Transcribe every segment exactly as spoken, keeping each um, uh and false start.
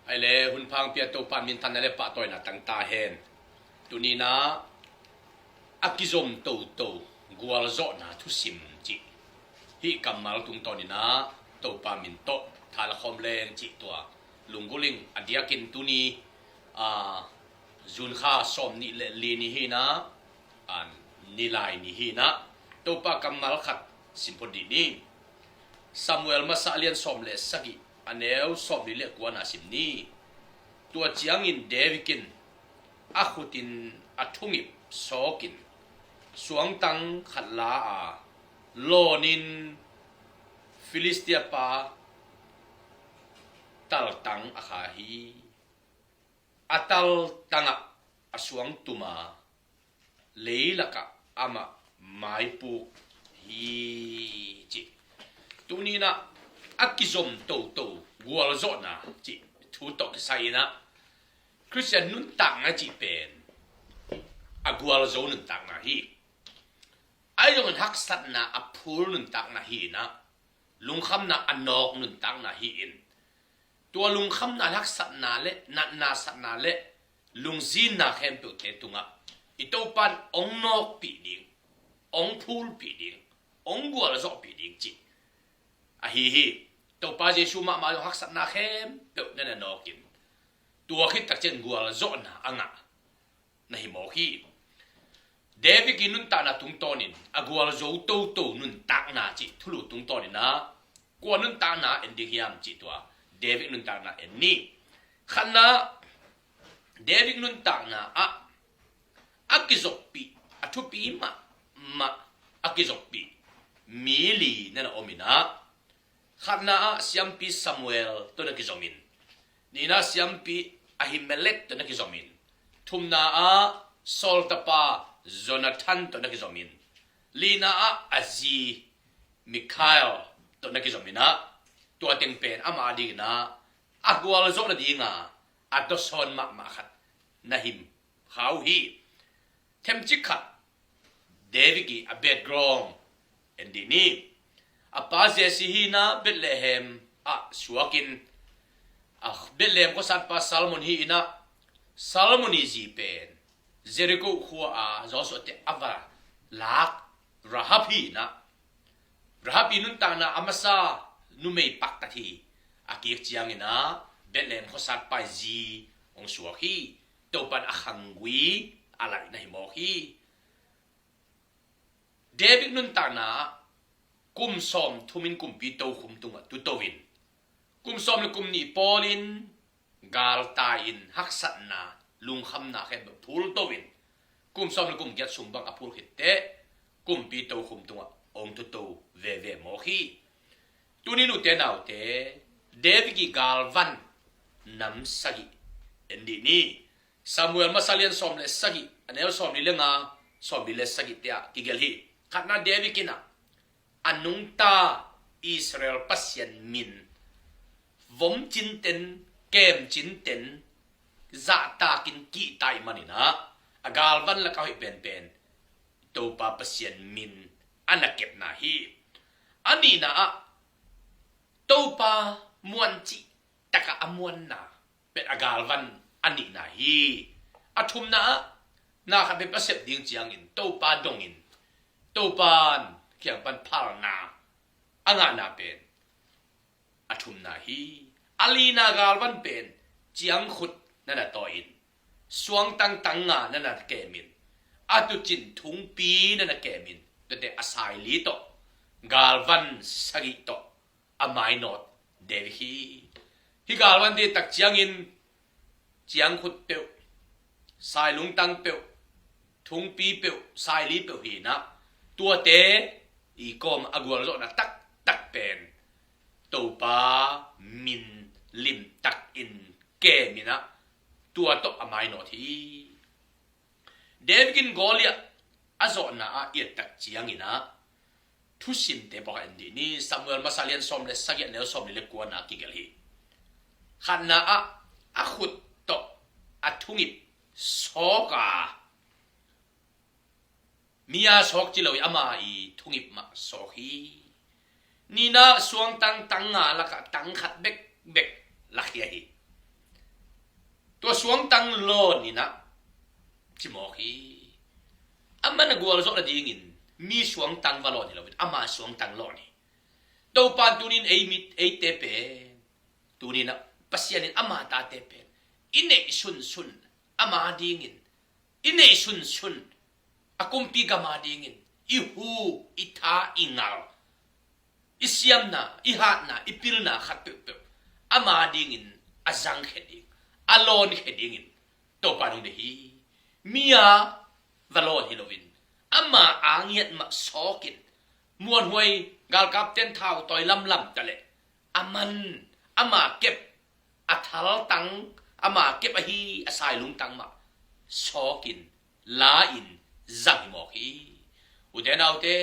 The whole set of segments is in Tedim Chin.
Ai le hun phang pia Topa minthanna le pahtawina tang ta hen. Tuni-in a kizom toto gualzawhna thusim cih hih kammal tungtawnin a Topa min tawh tha la khawm leng cih tua lunggulh ing. A diakin tuni a June kha sawm nih le li ni hi-in a, a nilai ni hi-in a, Topa kammal khat sim phot dih ni. Samuel masa a lian sawm le sagih, a neu sawm li le kua na sim ni. Tua ciangin David in a khutin a thungip sawkin suangtang khat la a, lawnin Filistia pa taltang a kha hi. A taltangah a suang tum a, leilakah amah maipuk hi, ci. Tuni-in a kizom toto gualzawhna cih thu tawh kisai-in a, Khristian nuntakna cih pen a gualzo nuntakna hi. Ahi zongin haksatna a phul nuntakna hi-in a, lungkhamna a nawk nuntakna hi-in, tua lungkhamna le haksatna le natna satna le lungzinna khempeuhte tungah i Topa in hong nawkpih ding, hong phulpih ding, hong gualzawhpih ding cih ahi hi. Topa Jesu mahmah zong haksatna khempeuh na na nawkin, tua khit tak ciang gualzawhna a ngah na hi mawk hi. David i nuntakna tungtawnin a gualzo toto nuntakna cih thulu tungtawnin a, kua nuntakna en ding hiam cih tua David nuntakna en ni. Khatna, David nuntakna ah a kizoppih, a thupi mahmah a kizoppih mi li na na om in a, khatna ah siampi Samuel tawh na kizomin, nihna siampi Ahimelek tawh na kizomin, thumna ah Saul tapa Jonathan tawh na kizomin, lina ah a zi Mikhael tawh na kizomin a, tua teng pen ama dingin a, a gualzawh nadinga a tawsawn mahmah khat na hi kha uh hi. Themcik khat, David i a background en dih ni. A pa Jesse hi-in a Bethlehem ah suakin, a Bethlehem khuasatpa Salmon hi-in a, Salmon i zi pen Jericho khua a Joshua te a va lak Rahab hi-in a, Rahab i nuntakna a masa numei paktat hi. A kik ciangin a Bethlehem khuasatpa i zi hong suak hi. Topa in a khanggui a laih na hi mawk hi. David nuntakna kum sawm thumin kumpi tokhum tungah tuto in, kum sawm le kum nih pawlin galtai-in haksatna, lungkhamna khempeuh phulto in, kum sawm le kum giat sung bang a phul khit teh kumpi tokhum tungah hong tuto veve mawk hi. Tuni nute naute, David i galvan nam sagih en dih ni. Samuel masa lian sawm le sagih, a neu sawm li le nga, sawm li le sagih te ah kigelh hi. Khatna, David in a, a nungta Israel Pasian min vom cinten, kem cinten zahtakin kihta ahih manin a, a galvan lakah hoih penpen Topa Pasian min a na kepna hi. A nihna ah Topa muan cih takah a muanna pen a galvan a nihna hi. A thumna ah na khat bek a sep ding ciangin Topa dongin, Topa kiang pan phalna a ngahna pen a thumna hi. A lina galvan pen ciangkhut na na tawi-in, suangtang tang nga na na kemin, a tucin thungpi na na kemin, tuate a saili tawh galvan sagih tawh a mainawt David hi. Hih galvan te tak ciangin ciangkhut peuh, sailungtang peuh, thungpi peuh, saili peuh hi-in a, tuate i kawm a gualzawhna taktak pen Topa min limtakin kemin a, tua tawh a mainawt hi. David in Goliath a zawhna ah i et tak ciangin a, thusimte pawh en dih ni. Samuel masa lian sawm le sagih, a neu sawm li le kua na kigelh hi. Khatna ah a khut tawh a thungip sawk a, mi a sawk ci lo hi, ama i thungip mah sawk hi. Nihna, suangtang tang nga lakah tang khat bekbek lakhia hi. Tua suangtang lawn in ah ci mawk hi. Amah na gualzawh nadingin mi suangtang va lawn hi loin ama suangtang lawn hi. Topan tunin ei mit eite pen, tunin ah Pasian in ama tate pen i neih sunsun ama dingin, i neih sunsun a kumpi gam a dingin i hu, i tha, i ngal, i siamna, i hatna, i pilna khat peuhpeuh ama dingin a zangkhia ding, a lawnkhia dingin Topa nong deih hi. Mi a va lawn hi loin ama a ngiat mah sawkin, muanhuai galkapten thau tawi lamlam ta leh a man, ama kep, a thaltang, ama kep ahi a sailungtang mah sawkin, la-in zang hi mawk hi. Ute naute,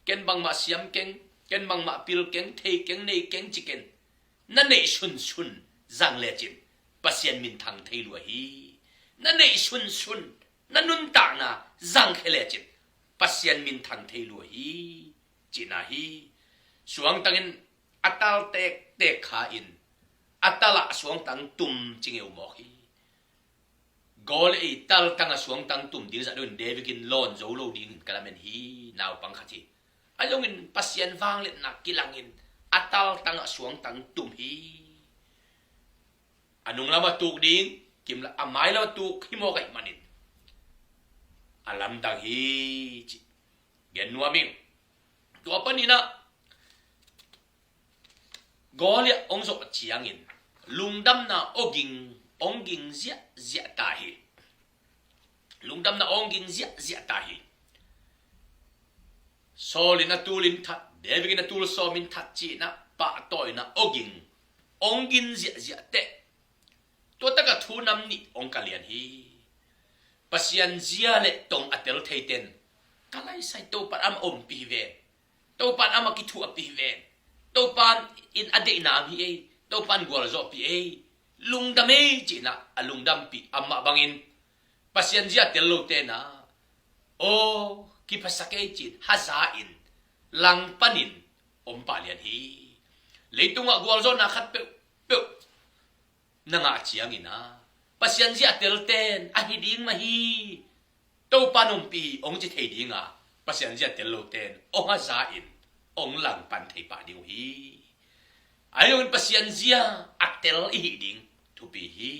ken bangmah siam keng, ken bangmah pil keng, thei keng, nei keng ci ken. Na neih sunsun zang lecin Pasian minthang thei lua hi. Na neih sunsun, na nuntakna zangkhia lecin Pasian minthang thei lua hi, cihna hi. Suangtangin a tal tektek kha in, a talah suangtang tum ci ngeu mawk hi. Goliath i taltang a suangtang tum ding zah dongin David in lawn zo lo dingin ka lamen hi, naupang khat hi. A zongin Pasian vangliatna kilangin a taltang a suangtang tum hi. A nunglam a tuk ding, kimla a mailam a tuk hi mawk ahih manin a lamdang hi, ci gen nuam ing. Tua panin ah Goliath hong zawh ciangin lungdamna aw ging, hong ging ziahziah ta hi. Lungdamna aw ging ziahziah ta hi. Saul in a tul in that, David in a tul sawm in that cihna pahtawina aw ging, hong ging ziahziah teh. Tua taka thu nam nih hong ka lian hi. Pasian zia le tong a tel theiten ka laisai Topan amah ompih hi ven. Topan amah kithuahpih hi ven. Topan in a deihna om hi ei. Topan gualzawhpih ei. Lungdam ei cihna a lungdampih amah bangin Pasian zia a tel lote na aw kiphasak ei ci-in haza-in langpanin om pah lian hi. Leitungah gualzawhna khat peuhpeuh na ngah ciangin a Pasian zia a telten a hi ding mah hi, Topa numpih hong ci thei dinga, Pasian zia a tel loten hong haza-in hong langpan thei pah ding uh hi. Ahi zongin Pasian zia a tel i hih ding thupi hi.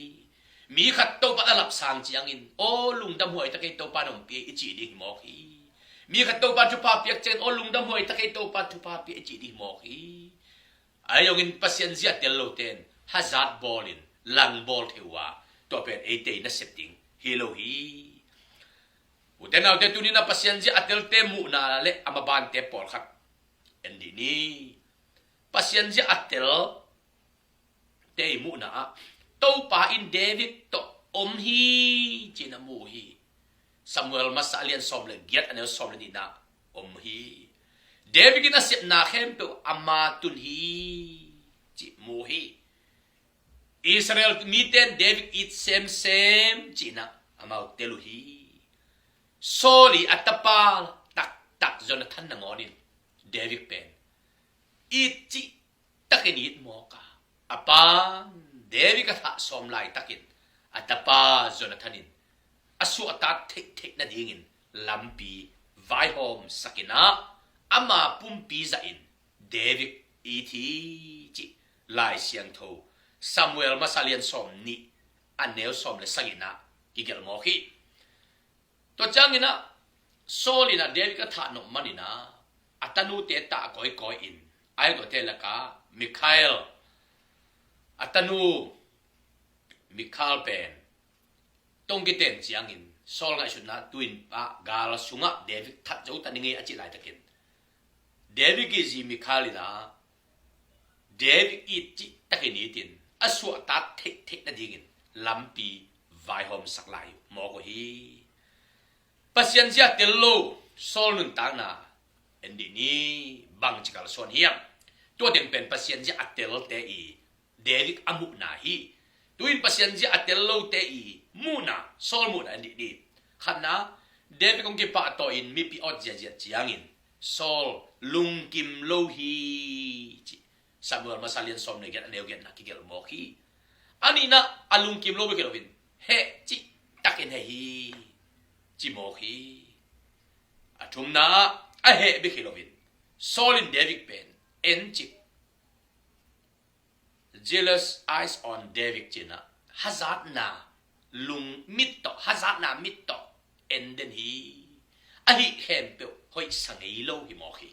Mi khat Topa a lapsang ciangin aw lungdam huai ta kei, Topa numpih i cih ding hi mawk hi. Mi khat Topa thupha piak ciangin aw lungdam huai ta kei, Topa thupha pia i cih ding hi mawk hi. Ahi zongin Pasian zia a tel loten hazat bawlin langbawl thei uh a, tua pen eite i nasep ding hi lo hi. Ute naute, tuni-in a Pasian zia a telte muhna le a mabante pawlkhat en dih ni. Pasian zia a telte i muhna ah Topa in David tawh om hi ci-in a mu hi. Samuel masa a lian sawm le giat, a neu sawm le nihna om hi. David in a sepna khempeuh ama tun hi cih mu hi. Israel mite in David it semsem cihna amau tel uh hi. Saul i a tapa taktak Jonathan nangawn in David pen it cih takin it mawk a, a pa David a thah sawm laitakin a tapa Jonathan in a suahtak theihtheih nadingin lampi vaihawm sakin ah ama pumpi zahin David it hi cih Lai Siangtho Samuel masa lian sawm nih, a neu sawm le sagihna kigelh mawk hi. Tua ciangin ah Saul in ah David a thah nop manin ah a tanute tah kawikawi in, a tuate lakah Mikhal, a tanu Mikhal pen tong kiten ciangin Saul ngaihsutna tuin ah gal sungah David that zo ta ning ei a cih laitakin David ii zi Mikhal in ah David it cih takin itin a suahtak theihtheih nadingin lampi vaihawmsak lai uh mawk uh hi. Pasian zia a tel lo Saul nuntakna en dih ni. Bangci kalsuan hiam? Tua teng pen Pasian zia a telte i David a muhna hi. Tu-in Pasian zia a tel lote i muhna, Saul muhna en dih ni. Khatna, David kong kipahtawi in mipi awt ziazia ciangin Saul lungkim lo hi ci Samuel masa lian sawm le giat, a neu giatna kigelh mawk hi. A nihna, a lungkim lo bek hi loin heh cih takin heh hi, ci mawk hi. A thumna ah a heh bek hi loin Saul in David pen encik, jealous eyes on David ci-in ah hazatna lung mit tawh, hazatna mit tawh en den hi. Ahi khempeuh hoihsa ngei lo hi mawk hi.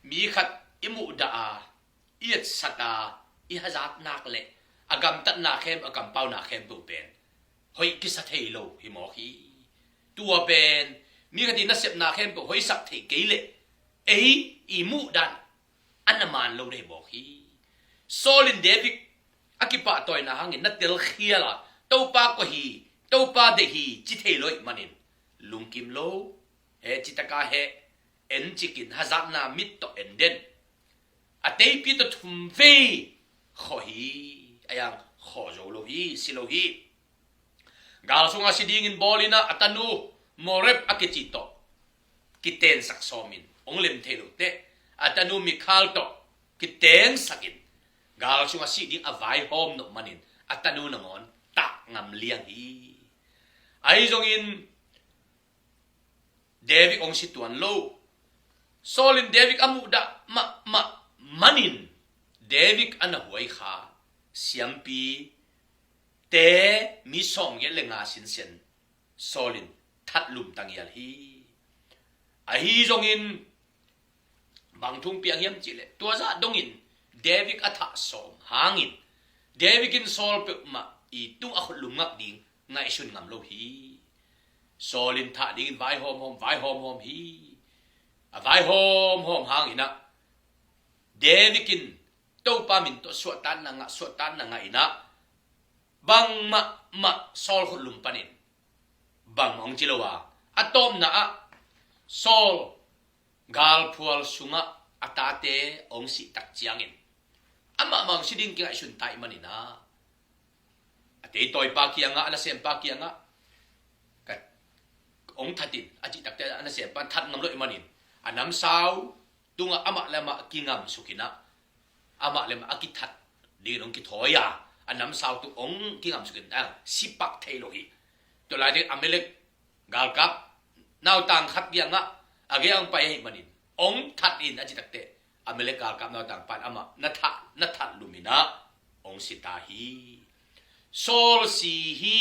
Mi khat i muhdah a, i etsat a, i hazatnak le a gamtatna khempeuh, a kampauna khempeuh pen hoih kisa thei lo hi mawk hi. Tua pen mi khat i nasepna khempeuh hoihsak thei kei leh ei i muhdan a na man lo na hi mawk hi. Saul in David a kipahtawina hangin na telkhial a, Topa koi hi, Topa deih hi ci thei lo ahih manin lungkim lo, heh cih taka heh encikin hazatna mit tawh en den. A teipi tawh thum vei khawh hi. A yang khawh zo lo hi, si lo hi. Gal sungah si dingin bawlin ah a tanu Merab a kici tawh kitengsak sawmin hong lem thei lo teh, a tanu Mikhal tawh kitengsakin gal sungah si ding a vaihawm nop manin a tanu nangawn tak ngam liang hi. Ahi zongin David hong si tuan lo. Saul in David a muhdah mahmah manin David a na huai kha siampi te mi sawmgiat le nga sinsen Saul in that lum tangial hi. Ahi zongin bang thu piang hiam cihleh, tua zah dongin David a thah sawm hangin David in Saul peuhmah i tung a khutlum ngak ding ngaihsun ngam lo hi. Saul in thah dingin vaihawmhawm, vaihawmhawm hi. A vaihawmhawm hangin ah David in Topa min tawh suahtakna ngah, suahtakna ngah in ah bangmahmah Saul khutlum panin bangmah hong ci lo a, a tawpna ah Saul galphual sungah a tate hong sih tak ciangin amah mah hong si ding kingaihsun ta ahih manin ah a teitawipa kiangah, a nasempa kiangah ka hong that in a cih takteh a nasempa that ngam lo ahih manin a namsau tungah amah le amah kingamsuk in ah amah le amah a kithat dingin hong kithawi a, a namsau tung hong kingamsuk in ah si pak thei lo hi. Tua lai teh Amalek galkap nautang khat kiangah a gei hong pai ahih manin hong that in a cih takteh Amalek galkap nautang pan amah na that, na that lum in ah hong si ta hi. Saul si hi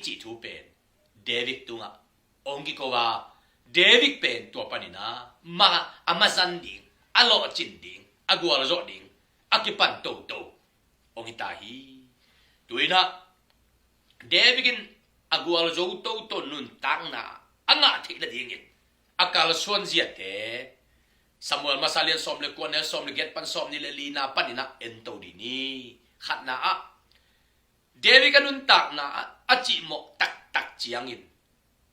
cih thu pen David tungah hong kiko a, David pen tua panin ah ma, a mazan ding, a lawhcin ding, a gualzawh ding a kipan toto hong hi ta hi. Tu in ah David in a gualzo toto nuntakna a ngah theih nadingin a kalsuan ziate Samuel masa lian sawm le kua, neu sawm le giat pan sawm nih le lina panin ah en to ding hi. Khatna ah David a nuntakna ah a cihmawh taktak ciangin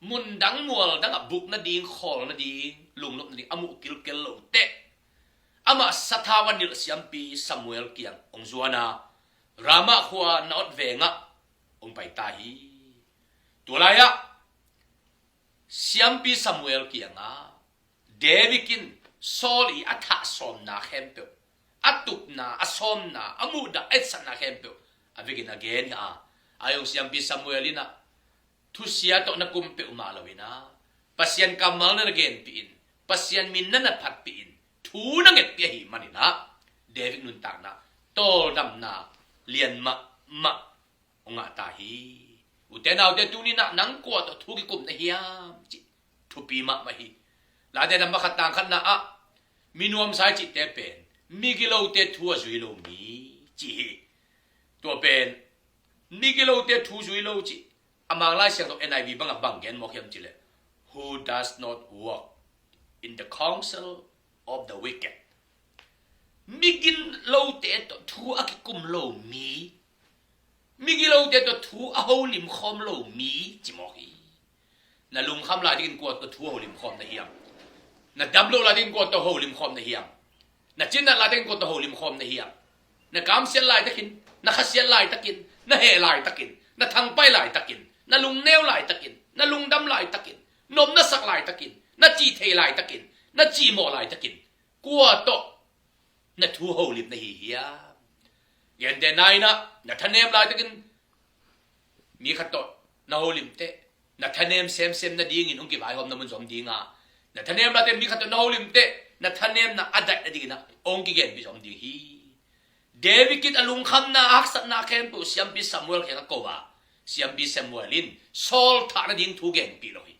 mundang mualdangah buk nading, khawl nading, lungnop nading a muh kilkel lo teh amah sathau a nilh siampi Samuel kiang hong zuan a, Ramah khua Naioth vengah hong pai ta hi. Tua lai-ah siampi Samuel kiangah David in Saul i a thah sawmna khempeuh, a tupna, a sawmna, a muhdah, a etsatna khempeuh a vekin a gen hi a. Ahi zong siampi Samuel in ah thusia tawh na kum peuhmah lo in ah Pasian kammal na na genpih in, Pasian min na na phatpih in, thu na ngetpih ahih manin ah David nuntakna tawldamna lian mahmah hong ngah ta hi. Ute naute, tuni in ah nang kua tawh thu kikum na hiam cih thupi mahmah hi. Late namba khat tang khatna ah mi nuamsa i cihte pen migilote thu a zui lo mi ci hi. Tua pen migilote thu zui lo cih a Mang Lai Siangtho N I V bangah bang gen mawk hiam cihleh, who does not walk in the counsel of the wicked. Migilote tawh thu a kikum lo mi, migilote tawh thu a holim khawm lo mi ci mawk hi. Na lungkham laitakin kua tawh thu a holim khawm na hiam? Na dam lo laitakin kua tawh holim khawm na hiam? Na cinnat laitakin kua tawh holim khawm na hiam? Na kamsiat laitakin, na khasiat laitakin, na heh laitakin, na thangpai laitakin, na lungneu laitakin, na lungdam laitakin, nopna sak laitakin, na cih thei laitakin, na cihmawh laitakin kua tawh na thu holim na hi hiam? Gentehna in ah na thanem laitakin mi khat tawh na holim teh, na thanem semsem nadingin hong kivaihawmna mun zong om ding a, na thanem late mi khat tawh na holim teh, na thanemna a daih nadingin ah hong kigenpih zong om ding hi. David in a lungkhamna, a haksatna khempeuh siampi Samuel kiangah ko a, siampi Samuel in Saul thah nading thu genpih lo hi.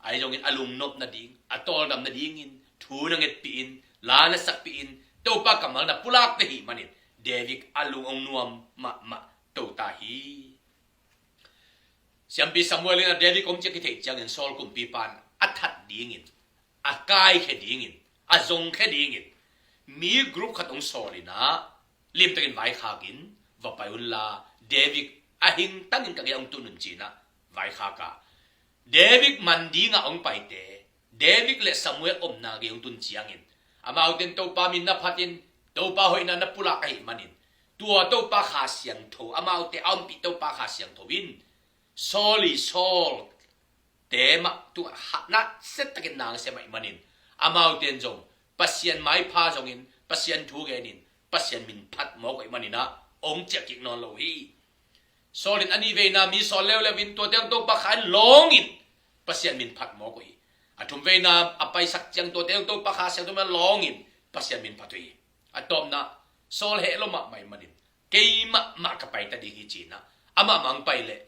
Ahi zongin a lungnop nading, a tawldam nadingin thu na ngetpih in, la na sakpih in, Topa kammal na pulak ve ahih manin David a lung hong nuam mahmah to ta hi. Siampi Samuel in a David om cih a kitheih ciangin Saul kumpipa in a that dingin, a kaikhia dingin, a zongkhia dingin mi group khat hong sawl in ah, limtakin vaikhak in, va pai unla, David a hingtangin ka gei hong tun un, ci-in ah vaikhak a, David man dingah hong paite, David le Samuel omna gei hong tun ciangin, amaute in Topa min na phat in, Topa hoihna na pulak ahih manin, tua Topa Kha Siangtho, amaute a ompih Topa Kha Siangtho in Saul i Saul te mah tungah hatna siat takin nang sem ahih manin, amaute in zong Pasian maipha zongin, Pasian thu genin, Pasian min phat mawk uh ahih manin ah hong ciah kik nawn lo uh hi. Saul in a nih veina mi sawl leuleu in, tuate hong Topa Kha in lawngin Pasian min phat mawk uh hi. A thum veina a paisak ciang tuate hong Topa Kha Siangtho in lawngin Pasian min phat uh hi. A tawpna, Saul heh lo mahmah ahih manin, keimah mah ka paita ding hi, ci-in ah amah mah hong pai leh,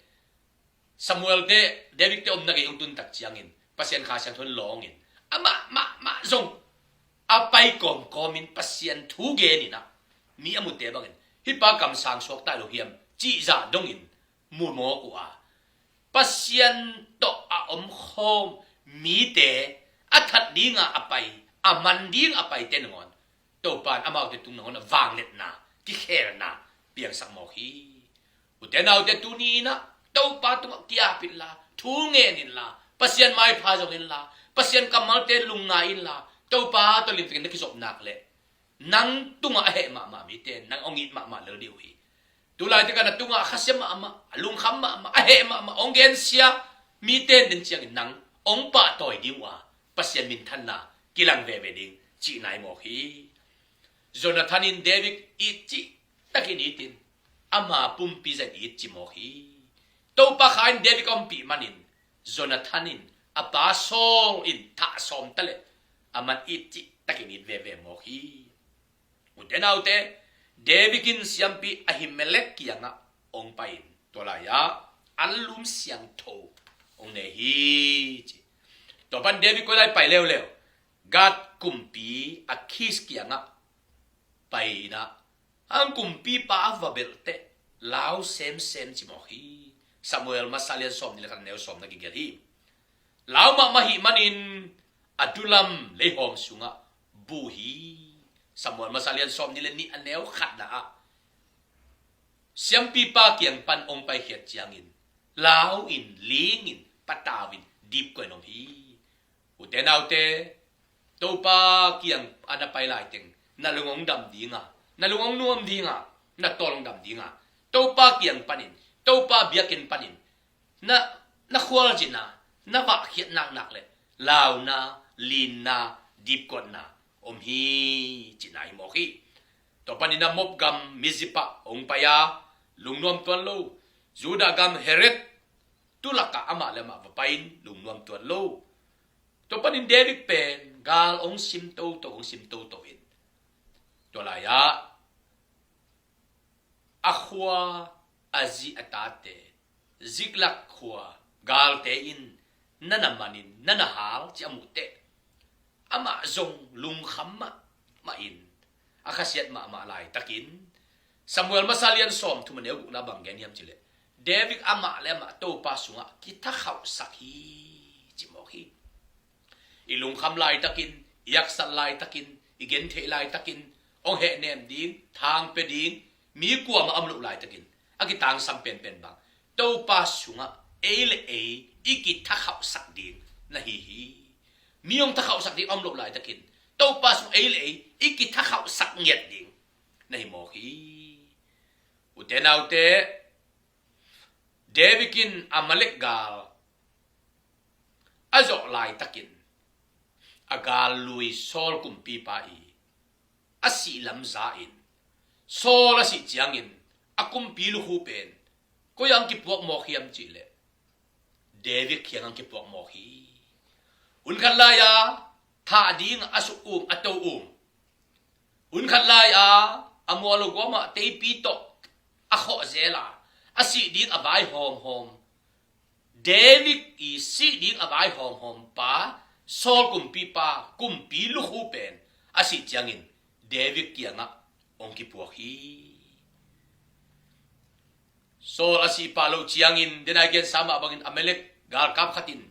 Samuel te, David te omna gei hong tun tak ciangin Pasian Kha Siangtho in lawngin, amah mahmah zong a pai kawmkawmin Pasian thu genin ah mi a mute bangin, hih pa kamsang suak ta lo hiam, cih zah dongin mu mawk uh a, Pasian tawh a omkhawm mite, a that dinga a pai, a man dinga a paite nangawn Topa in amaute tung nangawn a vangliatna, kikhelna piangsak mawk hi. Ute naute, tuni in ah Topa tungah ki-ap inla, thu ngen inla, Pasian maipha zong inla, Pasian kammalte lungngai inla, Topa tawh limtakin na kizop nak leh, nang tungah a heh mahmah mite in nang hong it mahmah lel ding uh hi. Tulaitak a na tungah a khasia mahmah, a lungkham mahmah, a heh mahmah, hong gensia mite in den ciangin nang hong pahtawi ding uh a, Pasian minthanna kilang veve ding cihna hi mawk hi. Jonathan in David it cih takin it in, ama pumpi zah in it ci mawk hi. Topa Kha in David a ompih manin, Jonathan in a pa Saul in thah sawm ta leh, aman it cih takin it veve mawk hi. Ute naute, David in siampi Ahimelek kiangah hong pai in, tua lai-ah an lum siangtho hong nei hi, ci. Tua pan David koi lai pai leuleu, Gath kumpi Akhis kiangah pai in ah, hang kumpipa a va belh teh lau semsem ci mawk hi. Samuel Masa lian sawmnih le khat, a neu sawm na kigelh hi. Lau mahmah ahih manin Adullam leihawm sungah bu hi. Samuel Masa lian sawmnih le nih, a neu khatna ah, siampipa kiang pan hong paikhiat ciangin lau in, ling in, patau in, dipkuahin om hi. Ute naute, Topa kiang a na pai laiteng na lung hong dam ding a, na lung hong nuam ding a, na tawl hong dam ding a, Topa kiang panin, Topa biakinn panin na, na khualzinna, na vahkhiat naknak le launa, linna, dipkuatna om hi, cihna hi mawk hi. Tua panin a Moab gam Mizpah hong pai a, lungnuam tuan lo. Judah gam Hereth tulakah amah le amah va pai in, lungnuam tuan lo. Tua panin David pen gal hong sim toto, hong sim toto in, tua lai-ah a khua, a zi, a tate, Ziklag khua galte in na na manin, na na hal ci a muh teh, amah zong lungkham mahmah in, a khasiat mahmah laitakin, Samuel Masa lian sawmthum, a neu gukna bang gen hiam cih leh, David amah le amah Topa sungah kithakhauhsak hi, ci mawk hi. I lungkham laitakin, i haksat laitakin, i gentheih laitakin, hong hehnem ding, thang pia ding mi kuamah a om loh laitakin, a kitangsam penpen bang, Topa sungah ei le ei i kithakhauhsak ding na hi hi. Mi hong thakhauhsak ding a om loh laitakin, Topa sungah ei le ei i kithakhauhsak ngiat ding na hi mawk hi. Ute naute, David in Amalek gal a zawh laitakin, a gal lui Saul kumpipa i a sih lam za in, Saul a sih ciangin a kumpi lukhu pen koi-ah hong kipuak mawk hiam cih leh, David kiangah kipuak mawk hi. Hun khat lai-a thah ding a suk um, a to um. Hun khat lai-a a mual lo guam ah teipi tawh a khawh zel a, a sih ding a vai hawmhawm. David i sih ding a vai hawmhawm pa, Saul kumpipa, kumpi lukhu pen a sih ciangin David kiangah hong kipuak hi. Saul a sih pah loh ciangin, den a i gensa mah bangin Amalek galkap khat in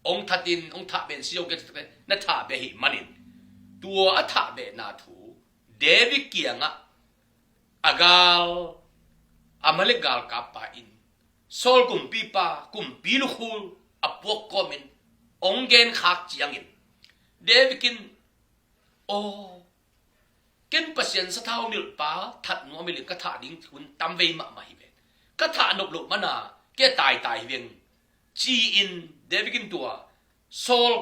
hong that in, hong thah beh in si zo kei, na thah beh ahih manin, tua a thah behna thu David kiangah a gal, Amalek galkap pa in Saul kumpipa, kumpi lukhu a puak kawmin hong genkhak ciangin, David in, "Aw, ken Pasian sathau nilhpa that nuam hi leng ka thah ding hun tam vei mahmah hi ve. Ka thah nop loh mana kei a taitai hi veng," ci-in David in tua Saul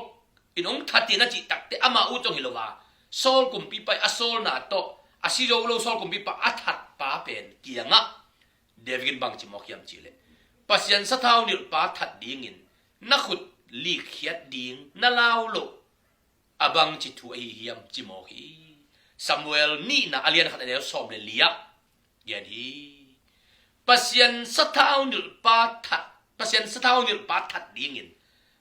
in hong that in a cih takteh amah uh zong hi lo a, Saul kumpipa i a sawlna tawh a si zo lo Saul kumpipa a that pa pen kiangah David in bangci mawk hiam cihleh, "Pasian sathau nilhpa that dingin na khut likkhiat ding na lau loh a bangci thu ahi hiam?" ci mawk hi. Samuel nihna a lian khat a neu sawm le li ah gen hi. Pasian sathau nilhpa that, Pasian sathau nilhpa that dingin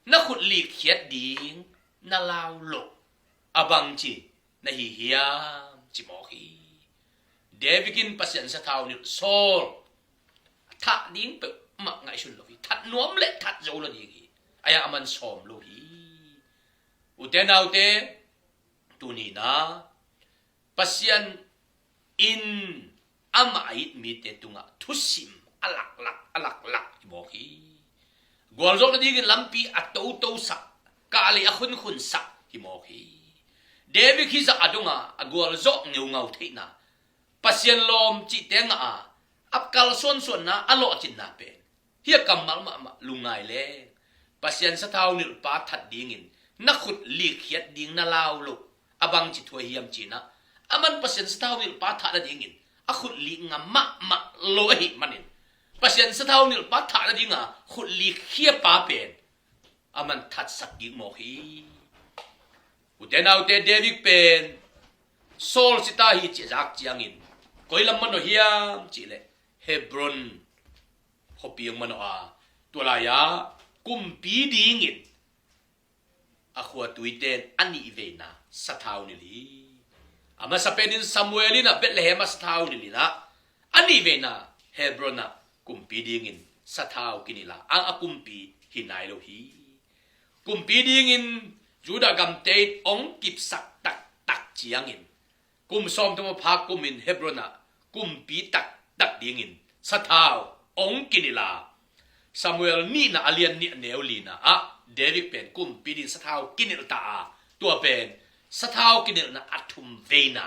na khut likkhiat ding na lau loh a bangci na hi hiam? ci mawk hi. David in Pasian sathau nilh Saul a thah ding peuhmah ngaihsun lo hi. That nuam le that zo lo ding hi. Ahi a, aman sawm lo hi. Ute naute, tuni-in ah Pasian in amah a it mite tungah thusim a laklak, a laklak hi mawk hi. Gualzawh nadingin lampi a totosak, kah lei a khunkhunsak hi mawk hi. David hi zah a dong a, a gualzawh ngeungau theihna, Pasian lawm cihte ngah a, a kalsuansuanna, a lawhcinna pen hi a kammal mahmah. Lungngai leng, Pasian sathau nilhpa that dingin na khut likkhiat ding na lau loh a bangci thu ahi hiam ci-in ah, aman Pasian sathau nilhpa thah nadingin a khut lik ngam mahmah lo ahih manin, Pasian sathau nilhpa thah nadinga khut likkhia pa pen aman thatsak kik mawk hi. Ute naute, David pen Saul sita hi cih a zak ciangin koi lam manawh hiam cihleh, Hebron khuapi hong manawh a, tua lai-ah kumpi dingin a khuatuite in a nih veina sathau nilh hi. A masa penin Samuel in ah Bethlehem ah sathau nilh in ah, a nih veina Hebron ah kumpi dingin sathau kinilh a, a, a kumpi hi nai lo hi. Kumpi dingin Judah gamte in hong kipsak taktak ciangin, kum sawmthum a phak kumin Hebron ah kumpi taktak dingin sathau hong kinilh a, Samuel nihna a lian nih a neu lina ah David pen kumpi dingin sathau kinilh ta a, tua pen sathau kinilhna a thum veina.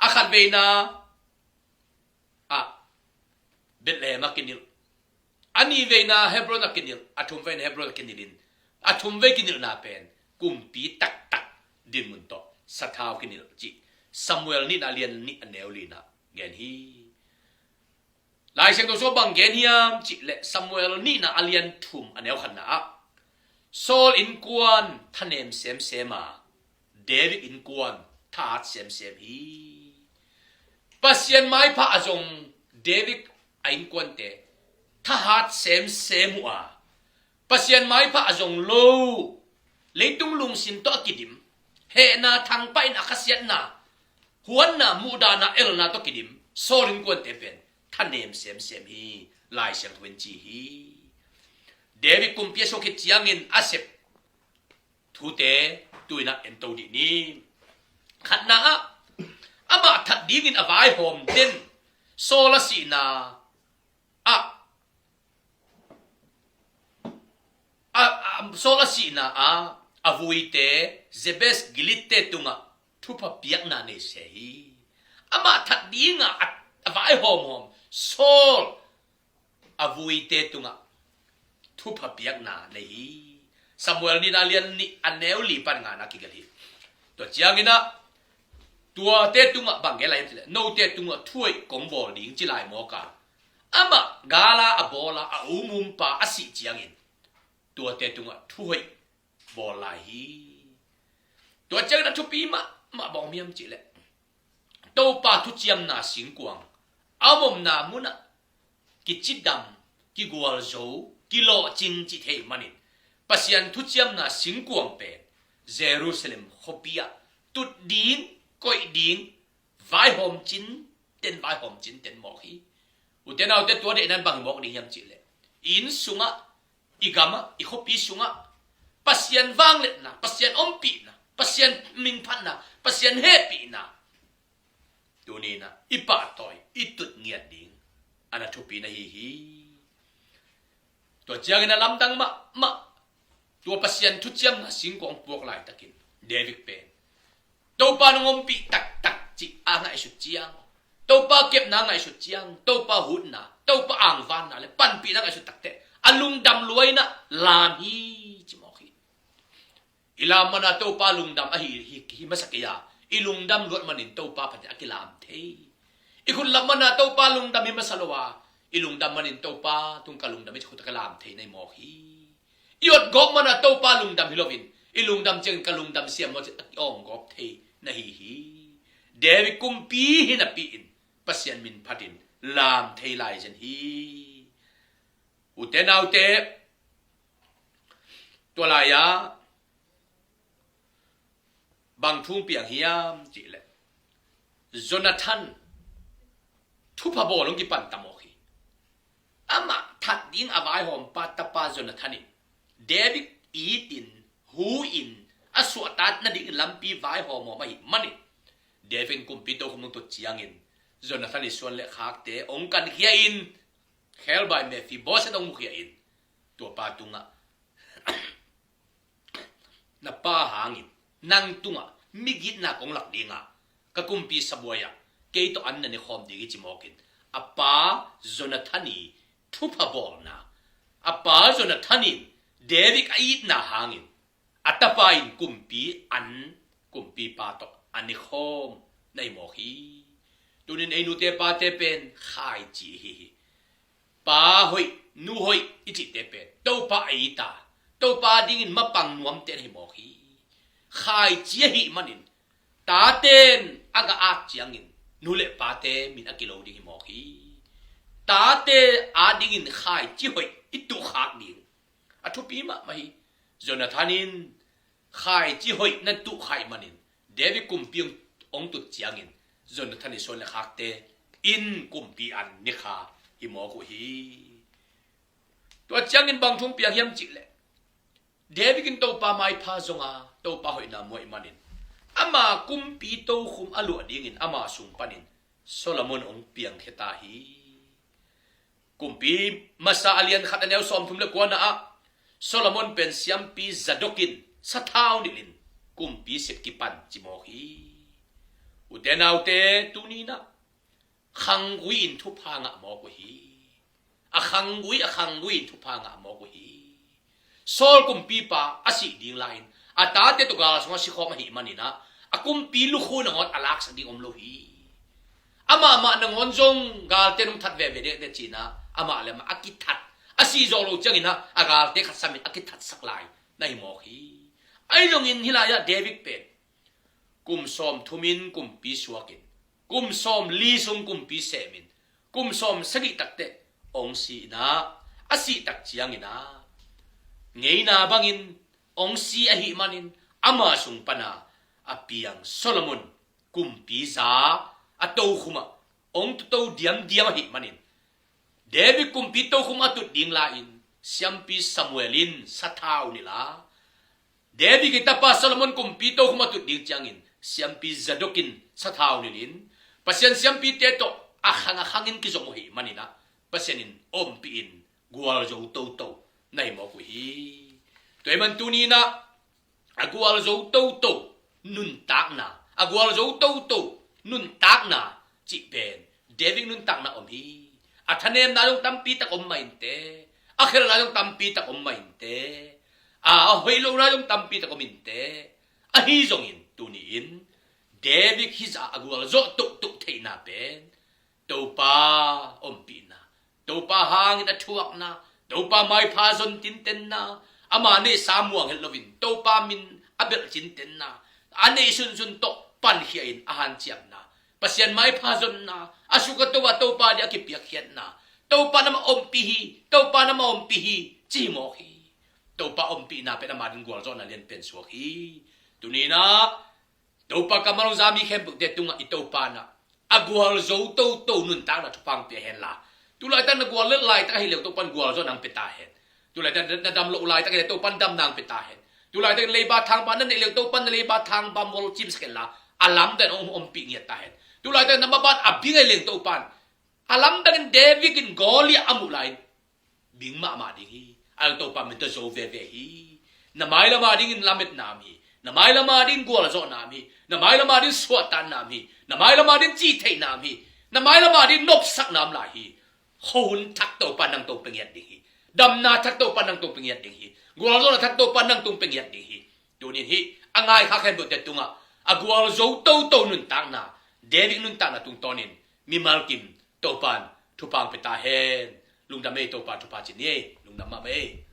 A khat veina ah Bethlehem ah kinilh, a nih veina Hebron ah kinilh, a thum veina Hebron ah kinilh in, a thum vei kinilhna pen kumpi taktak dinmun tawh sathau kinilh cih Samuel nihna a lian nih a neu lina gen hi. Lai Siangtho sung bang gen hiam cihleh, Samuel nihna a lian thum a neu khatna ah Saul innkuan thanem semsem a, David innkuan thahat semsem hi. Pasian maipha a zong David a innkuante thahat semsem uh a, Pasian maipha a zong lo, leitung lungsim tawh a kidim, hehna thangpah in a khasiatna, huanna, muhdahna, elna tawh kidim Saul innkuante pen thanem semsem hi, Lai Siangtho in ci hi. David kumpi a suak khit ciangin a sep thute tu-in ah en to dih ni. Khatna ah, amah that dingin a vaihawm den Saul a sihna ah, a, a, Saul a sihna ah a vuite Jabes Gilead-te tungah thupha piakna nei se hi. Amah that dinga a, a vaihawmhawm Saul a vuite tungah thupha piakna nei hi. Samuel nihna a lian nih a neu li pan ngana kigelh hi. Tua ciangin ah tuate tungah bang gen lai hiam cihleh, note tungah thuhoih kong bawl ding ci lai mawk a, amah gala a bawla a umumpa a sih ciangin tuate tungah thuhoih bawl lai hi. Tua ciangin a thupi mahmah bang om hiam cihleh, Topa thuciamna singkuang a om omna munah kicidam, kigualzo, kilawhcing cih theih manin Pasian thuciamna singkuang pen Jerusalem khuapi ah tut ding, koih ding, vaihawm cinten, vaihawm cinten mawk hi. Ute naute, tua deihna in bang hi mawk ding hiam cihleh, i inn sungah, i gamah, i khuapi sungah Pasian vangliatna, Pasian ompihna, Pasian minphatna, Pasian hehpihna tuni-in ah i pahtawi, i tutngiat ding a na thupi na hi hi. Tua ciangin a lamdang mahmah, tua Pasian thuciamna singkuang puak laitakin David pen Topa nong ompih taktak cih a ngaihsut ciang, Topa kepna a ngaihsut ciang, Topa hutna, Topa angvanna le panpihna a ngaihsut takteh a lungdam lua-in ah lam hi ci mawk hi. I lam mana Topa lungdam ahi hi, hi masa kei a, i lungdam luat manin Topa phatin a kilam thei. I khut lam mana Topa lungdam hi masa lo a, i lungdam manin Topa tung ka lungdam hi ci khut a ka lam thei na hi mawk hi. I awtgawp mana Topa lungdam hi loin, i lungdam ciangin ka lungdam siam maw ci a kiawmgawp thei na hi hi. David kumpi hi napi-in Pasian minphatin lam thei lai zen hi. Ute naute, tua lai-ah bang thu piang hiam cihleh, Jonathan thupha bawl hong kipan ta mawk hi. Amah that ding a vaihawmpa tapa Jonathan in David itin, hu-in, a suahtak nadingin lampi vaihawm ahi manin David in kumpi tokhom hong tut ciangin Jonathan i suan le khakte hong kankhia in, khel bai Mephiboset hong mukhia in, tuapa tungah, na pa hangin nang tungah migitna kong lak ding a, ka kumpi sabuai-ah kei tawh an na ne khawm ding hi ci mawkin, a pa Jonathan i thupha bawlna, a pa Jonathan in David a itna hangin a tapa in kumpi an, kumpipa tawh a ne khawm na hi mawk hi. Tunin ei nute pate pen khaici hi hi. Pa hoih, nu hoih i cihte pen Topa a it a, Topa dingin mapang nuamte na hi mawk hi. Khaici ahih manin taten a ga at ciangin nu le pate min a kilo ding hi mawk hi. Tate adingin khaici hoih i tuhkhak ding a thupi mahmah hi. Jonathan in khaici hoih na tuhkhak manin David kumpi hong, hong tut ciangin Jonathan i suan le khakte in kumpi an ne kha hi mawk uh hi. Tua ciangin bang thu piang hiam cihleh, David in Topa maipha zong a, Topa hoihna muah manin ama kumpi tokhom a luah dingin ama sung panin Solomon hong piangkhia ta hi. Kumpi Masa a lian khat a neu sawmthum le kuana ah Solomon pen siampi Zadok in sathau nilhin kumpi sep kipan ci mawk hi. Ute naute, tuni-in ah khanggui in thupha ngah mawk uh hi. A khanggui, a khanggui in thupha ngah mawk uh hi. Saul kumpipa a sih ding lai-in a tate tawh gal sungah sikhawm ahih manin ah a kumpi lukhu nangawn a laksak ding om lo hi. Amah mah nangawn zong galte nong that veve dek teh ci-in ah amah le amah a kithat, a sih zawh loh ciangin ah a galte khat samin a kithatsak lai na hi mawk hi. Ahi zongin hih lai-ah David pen kum sawmthum in kumpi suakin, kum sawmli sung kumpi semin, kum sawmsagih takteh hong si-in ah, a sih tak ciangin ah ngeina bangin hong si ahih manin ama sung pana a piang Solomon kumpi za a tokhom ah hong tuto diamdiam ahih manin David kumpi tokhom a tut ding lai-in siampi Samuel in sathau nilh a, David i tapa Solomon kumpi tokhom a tut ding ciangin siampi Zadok in sathau nilhin Pasian siampite tawh a khang a khangin kizom uh ahih manin ah Pasian in ompih in gualzo toto na hi mawk uh hi. Tua ahih man tuni-in ah a gualzo toto nuntakna, a gualzo toto nuntakna cih pen David nuntakna om hi. A thanemna zong tampi tak om mah inteh, a khelna zong tampi tak om mah inteh, a hoih lohna zong tampi tak om inteh. Ahi zongin tuni-in David hizah a gualzawh tohtoh theihna pen Topa ompihna, Topa hangin a thuakna, Topa maipha zon tintenna, ama neihsa muang het loin Topa min a belh cintenna, a neih sunsun tawh pankhia in a hanciamna, Pasian maipha zonna, a suk a to a Topa ding a kipiakkhiatna, Topa na ma ompih hi, Topa na ma ompih hi, ci mawk hi. Topa ompihna pen ama ding gualzawhna lianpen suak hi. Tuninah Topa kammal hong za mi khempeuhte tungah i Topa nah a gualzo toto nuntakna thupha pia henla, tulaitak na gual lel laitak ahi leu Topan gualzawhna hong pia ta hen. Tulaitak na dam loh laitak ahi leu Topan damna hong pia ta hen. Tulaitak na leiba thangba na neih leu Topan na leiba thangba mual cimsak henla, a lamdang hong ompih ngiat ta hen. Tulaitak na maban a bing ahi leng Topan a lamdangin David in Goliath a muh lai-in bing mahmah ding hi. A Topa min tawh zo veve hi. Na mailam a dingin lametna om hi. Na mailam a dingin gualzawhna om hi. Na mailam a dingin suahtakna om hi. Na mailam a dingin cihtheihna om hi. Na mailam a dingin nopsakna om lai hi. Khuahun thak Topa nang tawh pia ngiat ding hi. Damna thak Topa nang tawh pia ngiat ding hi. Gualzawhna thak Topa nang tawh pia ngiat ding hi. Tunin hih a ngai kha khempeuhte tungah a gualzo toto nuntakna, David nuntakna tungtawnin mimal kim Topan thupha pia ta hen. Lungdam ei, Topa thupha ci ni ei. Lungdam mahmah ei.